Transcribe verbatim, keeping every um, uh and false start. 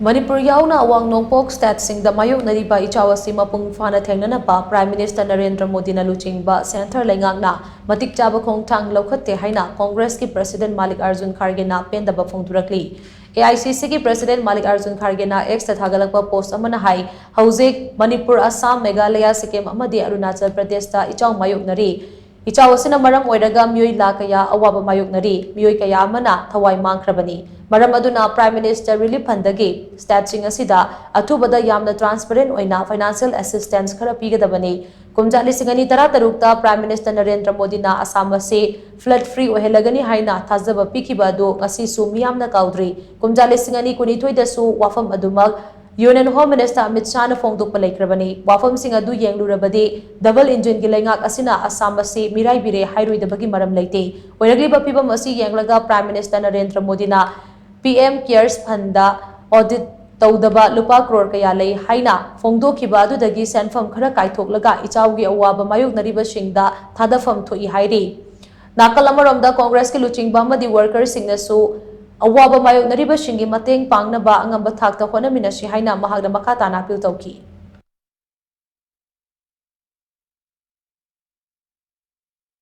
ꯃꯅꯤꯄꯨꯔ ꯌꯥꯎꯅ ꯑꯋꯥꯡ ꯅꯣꯡꯄꯣꯛ ꯁ꯭ꯇꯦꯠꯁꯤꯡꯗ ꯃꯥꯌꯣꯛꯅꯔꯤꯕ ꯏꯆꯥꯎ ꯑꯁꯤ ꯃꯄꯨꯡ ꯐꯥꯅ ꯊꯦꯡꯅꯅꯕ ꯄ꯭ꯔꯥꯏꯝ ꯃꯤꯅꯤꯁꯇꯔ ꯅꯔꯦꯟꯗ꯭ꯔ ꯃꯣꯗꯤꯅ ꯂꯨꯆꯤꯡꯕ ꯁꯦꯟꯇꯔ ꯂꯩꯉꯥꯛꯅ ꯃꯇꯤꯛ ꯆꯥꯕ ꯈꯣꯡꯊꯥꯡ ꯂꯧꯈꯠꯇꯦ ꯍꯥꯏꯅ ꯀꯣꯡꯒ꯭ꯔꯦꯁꯀꯤ ꯄ꯭ꯔꯁꯤꯗꯦꯟ ꯃꯥꯂꯤꯛ ꯑꯥꯔꯖꯨꯟ ꯈꯥꯔꯒꯦꯅ ꯄꯦꯟꯗꯕ ꯐꯣꯡꯗꯣꯔꯛꯂꯤ꯫ ꯑꯦ ꯑꯥꯏ ꯁꯤ ꯁꯤꯒꯤ ꯄ꯭ꯔꯁꯤꯗꯦꯟ ꯃꯥꯂꯤꯛ ꯑꯥꯔꯖꯨꯟ ꯈꯥꯔꯒꯦꯅ ꯑꯦꯛꯁꯇ ꯊꯥꯒꯠꯂꯛꯄ ꯄꯣꯁ ꯑꯃꯅ ꯍꯥꯏ, ꯍꯧꯖꯤꯛ ꯃꯅꯤꯄꯨꯔ, ꯑꯁꯥꯝ, ꯃꯦꯘꯥꯂꯌꯥ, ꯁꯤꯛꯀꯤꯝ ꯑꯃꯗꯤ ꯑꯔꯨꯅꯥꯆꯜ ꯄ꯭ꯔꯗꯦꯁꯇ ꯏꯆꯥꯎ ꯃꯥꯌꯣꯛꯅꯔꯤ꯫ ꯏꯆꯥꯎ ꯑꯁꯤꯅ ꯃꯔꯝ ꯑꯣꯏꯔꯒ ꯃꯤꯑꯣꯏ ꯂꯥꯈ ꯀꯌꯥ ꯑꯋꯥꯕ ꯃꯥꯌꯣꯛꯅꯔꯤ, ꯃꯤꯑꯣꯏ ꯀꯌꯥ ꯑꯃꯅ ꯊꯋꯥꯏ ꯃꯥꯡꯈ꯭ꯔꯕꯅꯤ꯫ ꯃꯔꯝ ꯑꯗꯨꯅ ꯄ꯭ꯔꯥꯏꯝ ꯃꯤꯅꯤꯁꯇꯔ ꯔꯤꯂꯤꯐ ꯐꯟꯗꯒꯤ ꯁ꯭ꯇꯦꯠꯁꯤꯡ ꯑꯁꯤꯗ ꯑꯊꯨꯕꯗ ꯌꯥꯝꯅ ꯇ꯭ꯔꯥꯟꯁꯄꯔꯦꯟ ꯑꯣꯏꯅ ꯐꯥꯏꯅꯥꯟꯁꯤꯌꯦꯜ ꯑꯦꯁꯤꯁꯇꯦꯟꯁ ꯈꯔ ꯄꯤꯒꯗꯕꯅꯤ꯫ ꯀꯨꯝꯖꯥ ꯂꯤꯁꯤꯡ ꯑꯅꯤ ꯇꯔꯥꯇꯔꯨꯛꯇ ꯄ꯭ꯔꯥꯏꯝ ꯃꯤꯅꯤꯁꯇꯔ ꯅꯔꯦꯟꯗ꯭ꯔ ꯃꯣꯗꯤꯅ ꯑꯁꯥꯝ ꯑꯁꯤ ꯐ꯭ꯂꯗ ꯐ꯭ꯔꯤ ꯑꯣꯏꯍꯜꯂꯒꯅꯤ ꯍꯥꯏꯅ ꯊꯥꯖꯕ ꯄꯤꯈꯤꯕ ꯑꯗꯨ ꯉꯁꯤꯁꯨ ꯃꯤꯌꯥꯝꯅ ꯀꯥꯎꯗ꯭ꯔꯤ꯫ ꯀꯨꯝꯖꯥ ꯂꯤꯁꯤꯡ ꯑꯅꯤ ꯀꯨꯟꯅꯤꯊꯣꯏꯗꯁꯨ ꯋꯥꯐꯝ ꯑꯗꯨꯃꯛ ꯌꯨꯅꯤꯌꯟ ꯍꯣꯝ ꯃꯤꯅꯤꯁꯇꯔ ꯑꯃꯤꯠ ꯁꯥꯍꯅ ꯐꯣꯡꯗꯣꯛꯄ ꯂꯩꯈ꯭ꯔꯕꯅꯤ꯫ ꯋꯥꯐꯝꯁꯤꯡ ꯑꯗꯨ ꯌꯦꯡꯂꯨꯔꯕꯗꯤ ꯗꯕꯜ ꯏꯟꯖꯤꯟꯒꯤ ꯂꯩꯉꯥꯛ ꯑꯁꯤꯅ ꯑꯁꯥꯝ ꯑꯁꯤ ꯃꯤꯔꯥꯏꯕꯤꯔꯦ ꯍꯥꯏꯔꯣꯏꯗꯕꯒꯤ ꯃꯔꯝ ꯂꯩꯇꯦ꯫ ꯑꯣꯏꯔꯛꯂꯤꯕ ꯐꯤꯕꯝ ꯑꯁꯤ ꯌꯦꯡꯂꯒ ꯄ꯭ꯔꯥꯏꯝ ꯃꯤꯅꯤꯁꯇꯔ ꯅꯔꯦꯟꯗ꯭ꯔ ꯃꯣꯗꯤꯅ ꯄꯤ ꯑꯦꯝ ꯀꯤꯌꯔꯁ ꯐꯟꯗ ꯑꯣꯗꯤꯠ ꯇꯧꯗꯕ ꯂꯨꯄꯥ ꯀ꯭ꯔꯣꯔ ꯀꯌꯥ ꯂꯩ ꯍꯥꯏꯅ ꯐꯣꯡꯗꯣꯛꯈꯤꯕ ꯑꯗꯨꯗꯒꯤ ꯁꯦꯟꯐꯝ ꯈꯔ ꯀꯥꯏꯊꯣꯛꯂꯒ ꯏꯆꯥꯎꯒꯤ ꯑꯋꯥꯕ ꯃꯥꯌꯣꯛꯅꯔꯤꯕꯁꯤꯡꯗ ꯊꯥꯗꯐꯝ ꯊꯣꯛꯏ ꯍꯥꯏꯔꯤ꯫ ꯅꯥꯀꯜ ꯑꯃꯔꯣꯝꯗ ꯀꯣꯡꯒ꯭ꯔꯦꯁꯀꯤ ꯂꯨꯆꯤꯡꯕ ꯑꯃꯗꯤ ꯋꯥꯔꯀꯔꯁꯤꯡꯅꯁꯨ ꯑꯋꯥꯕ ꯃꯥꯌꯣꯛꯅꯔꯤꯕꯁꯤꯡꯒꯤ ꯃꯇꯦꯡ ꯄꯥꯡꯅꯕ ꯑꯉꯝꯕ ꯊꯥꯛꯇ ꯍꯣꯠꯅꯃꯤꯟꯅꯁꯤ ꯍꯥꯏꯅ ꯃꯍꯥꯛꯅ ꯃꯈꯥ ꯇꯥꯅ ꯑꯄꯤꯜ ꯇꯧꯈꯤ꯫